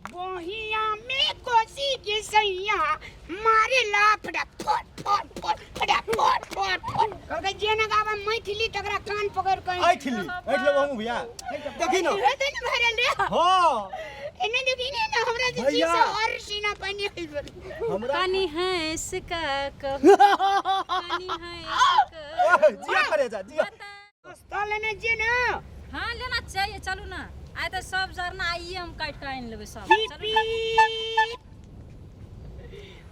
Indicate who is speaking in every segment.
Speaker 1: बहिया में कोसी के सैया मारे ला फटाफट फट फट फटाफट फट फट। कहलकै जे न गाबै मैथिली तकरा कान पकड़ के
Speaker 2: ऐठली ऐठ लेबो हमहूँ भैया, देखी न।
Speaker 1: हेतै ने भरल रे।
Speaker 2: हाँ।
Speaker 1: एने देखी ने न हमरा जे
Speaker 2: भैया।
Speaker 1: जी से और सीना पानी होइत गेल।
Speaker 2: हमरा
Speaker 3: कनी हंस का कहू, कनी हंस का
Speaker 2: ओए, जिया करे जा जिया।
Speaker 1: सस्ता लेने छियै ने।
Speaker 3: हाँ, लेना चाहिए। चलू ना, आइ तऽ सब जरना आइए हम काटि कऽ आनि लेबै सब। चलू ना।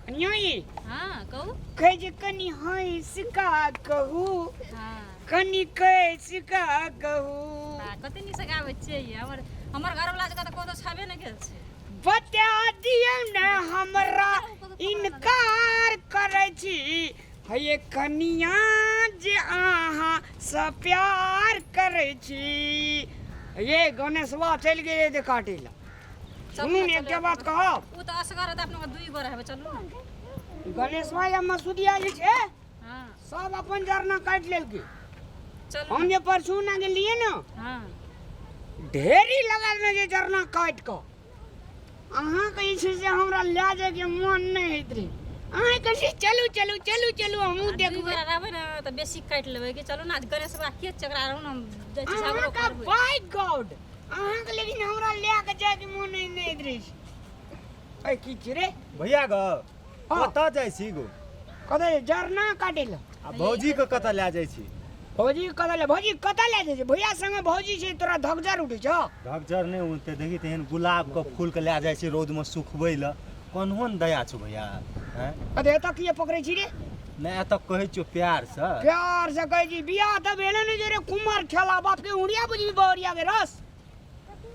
Speaker 1: न्याय।
Speaker 3: हाँ, कहू।
Speaker 1: कहै जे कनि हँस का कहू।
Speaker 3: हाँ।
Speaker 1: कनि कैस का कहू।
Speaker 3: आ, कते नीक से गाबै छियै ये। हमर हमर घरवला जकाँ तऽ कतौ छेबे नहि गेल छै।
Speaker 1: बता दियौ ने हमरा इनकार करै छी हे कनिया जे अहाँ से प्यार करै छी। ये गणेशवा चलि गेलै जे काटै लए।
Speaker 3: चलू
Speaker 1: सुनू
Speaker 3: ने,
Speaker 1: ने
Speaker 3: चलू।
Speaker 1: एकटा बात कहब।
Speaker 3: ओ तऽ असगर हेतै, अपना दुई गोरा हेबै, चलू ने।
Speaker 1: गणेशवा या मसूदिया जे छै
Speaker 3: हाँ।
Speaker 1: सब अपन जरना काटि लेलकै।
Speaker 3: चलू।
Speaker 1: हम जे परसू ना गेलियै ने,
Speaker 3: हाँ,
Speaker 1: ढेरी लगा देने जे जरना काटि कऽ। अहाँके जे छै से हमरा लए जायके मन नहि होइत रहै। अहाँ कहै छी चलू चलू चलू चलू, हमहूँ
Speaker 3: आ दुई
Speaker 1: देखबै।
Speaker 3: गोरा रहबै ने तऽ बेसी काटि लेबै कि। चलू ने, आज गणेशवा के चकरा रहू ने, हम जाइ छी झगड़ो
Speaker 1: अहाँके
Speaker 3: करबै।
Speaker 1: बाय गॉड, अहाँके लेकिन हमरा लए कऽ जायके मन नहि नहि होइत रहै छै। ऐ की छै रे?
Speaker 2: भैया गो।
Speaker 1: हाँ।
Speaker 2: कतऽ जाइ छी गो?
Speaker 1: कतऽ? जरना काटै लए।
Speaker 2: आ भौजी के कतऽ लए जाइ छी?
Speaker 1: भौजी कतऽ ले, भौजी कतऽ लए जाइ छै? भैया संगे भौजी छै, तोरा धगजर उठै छौ?
Speaker 2: धगजर नहि उठतै? देखी तेहन गुलाब के फूल के लए जाइ छै रौद में सुखबै लए। कोनहो ने दया छौ भैया, हैं?
Speaker 1: अरे एतऽ किए पकड़ै छी रे?
Speaker 2: नहि, एतऽ कहै छियौ प्यार से।
Speaker 1: प्यार से कहै छी। बियाह तऽ भेलै ने जे रे कुमर ठेला बाप के उड़िया बुझबी बहुरिया के रस।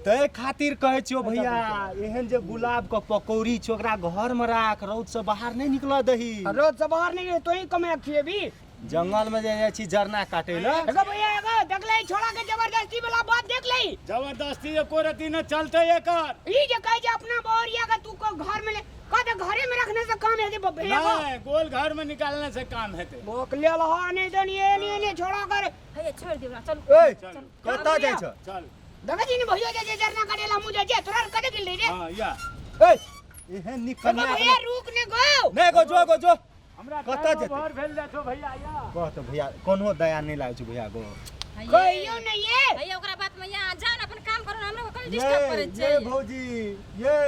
Speaker 2: तै खातिर कहै छियौ भैया, एहन जे गुलाब के पकौड़ी छौ ओकरा घर में राख, रौद से बाहर नहि निकलऽ दही।
Speaker 1: रौद से बाहर नहीं, तोही कमे खिएबी।
Speaker 2: जंगल में जे जाइ छी जरना काटे लए।
Speaker 1: एगो भैया एगो देखले छोड़ा के जबरदस्ती वाला बात देख ले।
Speaker 4: जबरदस्ती एको रति न चलते एकर।
Speaker 1: ई जे कहै छै अपना बहुरिया के तू को घर में ले कहते घरे में रखने से काम हेतै भैया को।
Speaker 4: नहीं, गोल घर में निकालने से काम हेतै।
Speaker 1: बोक ले लहा नहीं तो नहीं नहीं नहीं छोड़ा कर।
Speaker 3: हे छोड़ि दियौ हमरा, चलू।
Speaker 2: ओए
Speaker 4: चल।
Speaker 2: कतऽ जाइ छ?
Speaker 4: चल।
Speaker 1: देखै छी ने भैया जे जरना काटे ला मुझे जे तोरा कते गेल रे।
Speaker 4: हां या।
Speaker 2: ए एहन नीक
Speaker 1: एगो
Speaker 2: कन्या
Speaker 1: भैया रुक ने गो।
Speaker 2: नहि गो जो गो जो।
Speaker 4: हमरा
Speaker 2: कतऽ
Speaker 4: टाइम
Speaker 2: जेतै?
Speaker 4: ओवर भेल जाइ छौ भैया या।
Speaker 2: कह तऽ भैया, कोनो दया नहि लागै छौ भैया गो।
Speaker 1: कहियो नहीं ये।
Speaker 3: भैया ओकरा बात में यहाँ जाओ ने, अपन काम करू ने, हमरो कनी डिस्टर्ब करै
Speaker 2: ये
Speaker 3: छै।
Speaker 2: ये भौजी, ये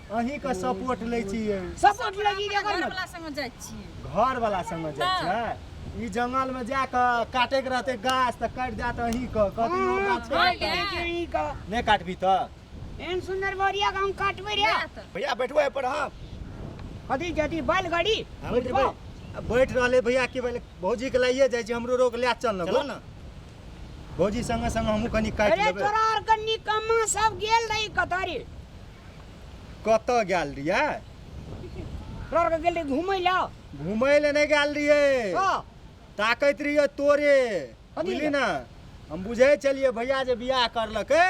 Speaker 2: अहीं के सपोर्ट लै छी ये।
Speaker 1: सपोर्ट लगी रे
Speaker 3: घर
Speaker 1: कर।
Speaker 3: वाला संग जाइ छियै।
Speaker 2: घर वाला संग जाइ छै? ई जंगल में जा कऽ काटे के रहतै गाछ तऽ काटि देत अहीं के, कहती ओ गाछ
Speaker 3: हाँ,
Speaker 2: काटि
Speaker 3: ये।
Speaker 2: दे।
Speaker 1: ई का
Speaker 2: नहि काटबी तऽ?
Speaker 1: एहन सुंदर बोरिया के हम काटबै रे।
Speaker 3: वएह तऽ।
Speaker 2: भैया बैठबो एहि पर हम।
Speaker 1: कथी जदी बैलगाड़ी?
Speaker 2: हाँ, बैठ जेबै। आ बैठ रहले भैया की भेलै? भौजी के लाइए जाइ छी, हमरो रोक लए चल ने।
Speaker 5: चलो ने।
Speaker 2: भौजी संगे संगे हमहूँ कनि काटि
Speaker 1: अरे
Speaker 2: लेबै।
Speaker 1: तोरा आर के निकम्मा सब गेल रही कतऽ रे?
Speaker 2: कतऽ गेल रहियै?
Speaker 1: तोरा आर के गेल रही घुमै लए।
Speaker 2: घुमै लए नहि गेल रहियै।
Speaker 1: हाँ।
Speaker 2: ताकैत रहियै तोरे।
Speaker 1: कथी
Speaker 2: बुझली
Speaker 1: लए?
Speaker 2: ने, हम बुझै छलियै भैया जे बियाह करलकै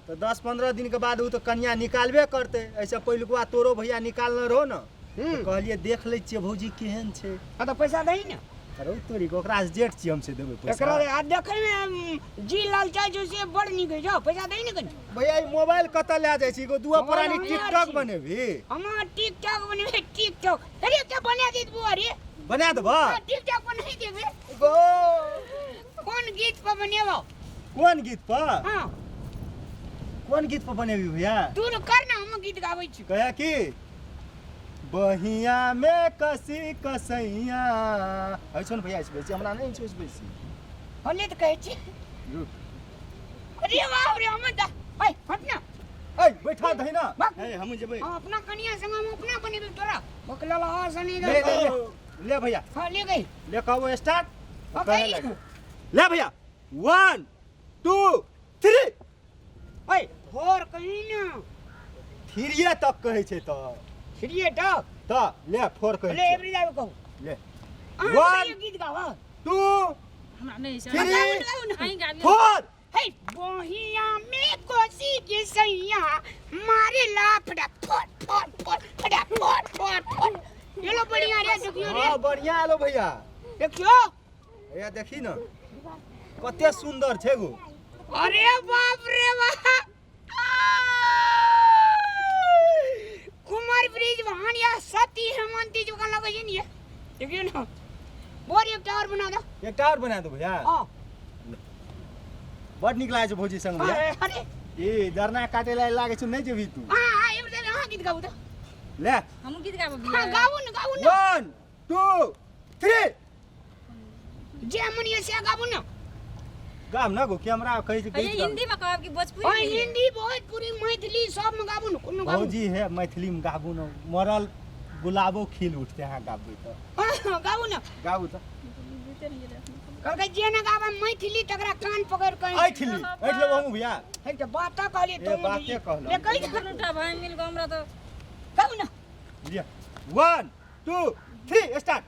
Speaker 2: तऽ 10-15 दिनके बाद ओ तऽ कनिया निकालबे करतै। एहिसँ पहिलुकवा तोरो भैया निकालने रहो ने, तऽ कहलियै देख लै छियै भौजी केहन छै।
Speaker 1: हाँ तऽ पैसा दही ने।
Speaker 2: अरे तोरी के, ओकरा से जेठ छियै हम, से देबै पैसा?
Speaker 1: एकरा आ देखै में जी लाल चाय जो से बड़ नीक होइ छौ। पैसा दही ने कनि।
Speaker 2: भैया ई मोबाइल कतऽ लए जाइ छी? एगो दुआ
Speaker 1: मोबाइल
Speaker 2: प्राणी
Speaker 1: हमे
Speaker 2: टिकटॉक
Speaker 1: छी।
Speaker 2: बनेबही?
Speaker 1: हम टिकटॉक बनेबै टिकटॉक। अरे एकटा बना देत बुआ रे।
Speaker 2: बना देबह?
Speaker 1: हाँ, टिकटॉक बना देबै।
Speaker 2: गो
Speaker 1: कोन गीत पर बनेबो?
Speaker 2: कोन गीत पर?
Speaker 1: हाँ।
Speaker 2: कोन गीत पर बनेबी भैया?
Speaker 1: तू न कर ना, हम गीत गाबै छी।
Speaker 2: कहे कि बहिया में कसी कसैया होइ छौ ने भैया, ऐसे बेसी हमरा नहि छै बेसी।
Speaker 1: होले तऽ कहै छी।
Speaker 2: रुक।
Speaker 1: अरे बाप रे, हम दा ऐ हट ना।
Speaker 2: ऐ बैठा दही ना।
Speaker 1: भाग।
Speaker 5: ए हम जेबै।
Speaker 1: हम अपना कनिया संग हम अपना बनेबै। तोरा बकला लहा सनी।
Speaker 2: ले ले ले ले भैया।
Speaker 1: हाँ ले गई।
Speaker 2: ले कहबो स्टार्ट।
Speaker 1: हाँ,
Speaker 2: कहे
Speaker 1: गई।
Speaker 2: लगे। ले भैया 1 2 3।
Speaker 1: ऐ फोर कहीं ना।
Speaker 2: थ्रीए तक कहै छै तऽ।
Speaker 1: थ्रीए तक?
Speaker 2: तऽ ले फोर कहै
Speaker 1: ले
Speaker 2: छै।
Speaker 1: एवरी जाबे कहू।
Speaker 2: ले।
Speaker 1: अहाँ
Speaker 2: 1
Speaker 1: कहियो गीत गावा।
Speaker 2: 2
Speaker 3: हमरा नहि छै।
Speaker 2: 3
Speaker 3: अहीं गाबियौ।
Speaker 2: 4।
Speaker 1: हे बहिया में कोसी के सैया मारे ला फटाफट फट फट फटाफट फट फट। ये लो बढ़िया रे, देखियो रे।
Speaker 2: हाँ बढ़िया आलो भैया।
Speaker 1: देखियो
Speaker 2: भैया देखी ना कते सुंदर छै गो।
Speaker 1: अरे बाप रे बाप। अखन ये सती हेमंती जकाँ लगै छै ने ये। देखियौ ने, बोर एकटा और बना दो।
Speaker 2: एकटा और बना दो भैया।
Speaker 1: हाँ।
Speaker 2: बड नीक लागै छै भौजी संग भैया।
Speaker 1: अरे अरे।
Speaker 2: ए जरना काटे ला लागै छै, नहि जेबही तू?
Speaker 1: हाँ हाँ, एबे तऽ अहाँ गीत गाबू तऽ।
Speaker 2: ले।
Speaker 3: हमहूँ गीत गाबब।
Speaker 1: हाँ, गाबू ने, गाबू ने।
Speaker 2: 1 2 3।
Speaker 1: जे मन ये से गाबू ने।
Speaker 2: गाम ना गो, कैमरा कहै छै
Speaker 3: अरे
Speaker 2: गीत गाब।
Speaker 3: हिंदी में कहब कि भोजपुरी
Speaker 1: हाँ,
Speaker 3: में?
Speaker 1: हिंदी, भोजपुरी, मैथिली सब में गाबू ने, कोनो गाबू।
Speaker 2: भौजी हे, मैथिली में गाबू न, मरल गुलाबो खिल उठते अहाँ गाबबै तऽ।
Speaker 1: हाँ, गाबू ने।
Speaker 2: गाबू तऽ।
Speaker 1: कहलकै जे न गाबे मैथिली तकरा कान पकड़ि कऽ
Speaker 2: ऐठली ऐठ लेबो हमहूँ भैया।
Speaker 1: हे तऽ बात कहलियै।
Speaker 2: ए,
Speaker 1: तो
Speaker 2: बाते कहलहुँ।
Speaker 1: ले कहि दे।
Speaker 3: दुनूटा भाई मिल गो हमरा तऽ।
Speaker 1: गाबू ने।
Speaker 2: लिअ, 1 2 3 स्टार्ट।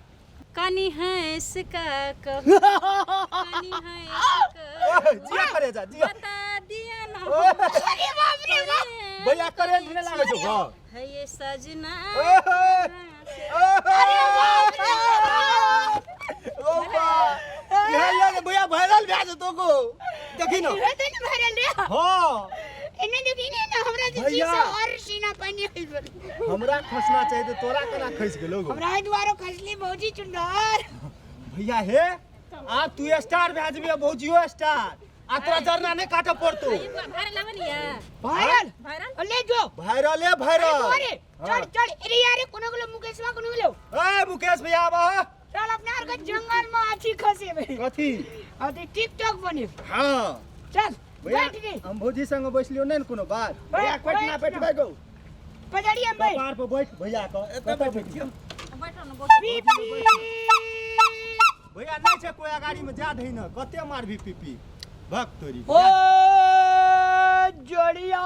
Speaker 3: कनी हंस का कहू, कनी हंस का
Speaker 2: जिया करे जा जिया।
Speaker 3: बता दिया ना।
Speaker 2: ओए,
Speaker 1: अरे बाप रे बाप।
Speaker 2: भैया करेंट नहि लागै छौ गो?
Speaker 3: है ये सजना।
Speaker 2: ओए,
Speaker 1: अरे बाप रे बाप।
Speaker 2: ओ बा, इहे लगे भैया वायरल भए जेतौ गो, देखी न।
Speaker 1: हे तऽ ने भरल रे।
Speaker 2: हाँ।
Speaker 1: एने देखी ने ने, हमरा जे
Speaker 2: भैया।
Speaker 1: चीज और सीना पानी होई गेल।
Speaker 2: हमरा खसना चाहिए तऽ तोरा केना खसि गेलौ गो?
Speaker 1: हमरा एहि दुआरे खसली भौजी चुंडर।
Speaker 2: भैया हे, आब तू स्टार भए जेबही आ भौजियो स्टार, आ तोरा जरना नहि काटऽ पड़तौ।
Speaker 3: वायरल हवन या
Speaker 1: वायरल।
Speaker 3: वायरल।
Speaker 1: ले जो।
Speaker 2: वायरल है, वायरल।
Speaker 1: अरे चल चल, अरे यार कोनो गेलो मुकेशवा, कोनो गेलो।
Speaker 2: ए मुकेश भैया, आब।
Speaker 1: चल, अपना आर के जंगल में अथी खसेबे।
Speaker 2: कथी?
Speaker 1: अथी टिकटॉक बने।
Speaker 2: हाँ।
Speaker 1: चल।
Speaker 2: भैया।
Speaker 1: बैठ गे।
Speaker 2: हम भौजी संग बैसलियो नहि ने कोनो बात।
Speaker 4: भैया, कोठना बैठबै गो?
Speaker 1: पजड़िया में बैठ।
Speaker 2: कपार पर बैठ भैया के। कतऽ बैठियो?
Speaker 3: बैठो न।
Speaker 1: पी पी।
Speaker 2: भैया, नहि छै कोई अगाड़ी में, जा दही न, कते मारबी पीपी भक तोरी।
Speaker 1: ओ जोड़िया।